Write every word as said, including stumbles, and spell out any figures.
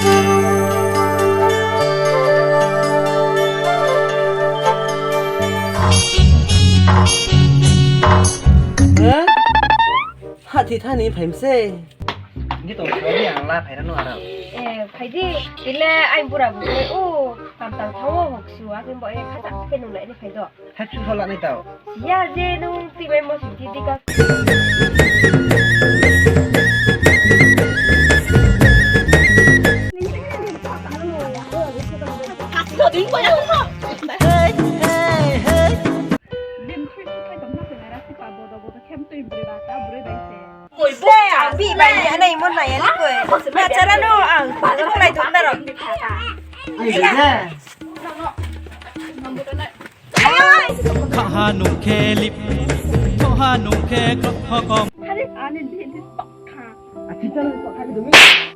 Eh? Ha thi thani phai mi se. Ni tong thani ang la phai ra no ara. Eh, phai di. Tile ai bura bu le, o, kam tang thang o hoksu, a khe bo, eh, khacha khe nung lai ni phai do. Hepsu sola nai tao. Ya je nung ti bai mo sing ti di ka. Hei, hei, hei. Bini thui thui khai tong na se nai ra si pa bodo bodo khe mtui broi ba ta broi bai se. Koi bo ang bi bai ni anai mo nai ani koi. Ma chara no ang bazar khlai tong na ro. Ai de. Kha ha nung khe lip, kho ha nung khe krok hokom. Hari ani di di sok kha. Achi chara sok kha di.